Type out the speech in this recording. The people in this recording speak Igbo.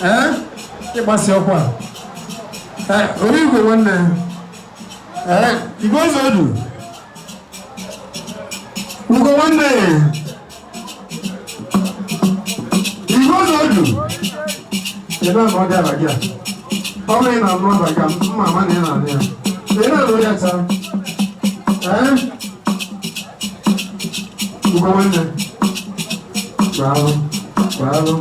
Ee, ịgbasi ọkwa. Ee, onye igwe nwanne. Ee, igwe ụzọ odu. Ugo nwanne. Igwe ụzọ odu. Ị na-anụ ọdị ala gị a? Ọ bụrụ ị na-anụ ọba gị a, mma ama na ị na-anụ ya. Ị na-anụ ya taa? Ee? Ugo nwanne. Daalụ, daalụ.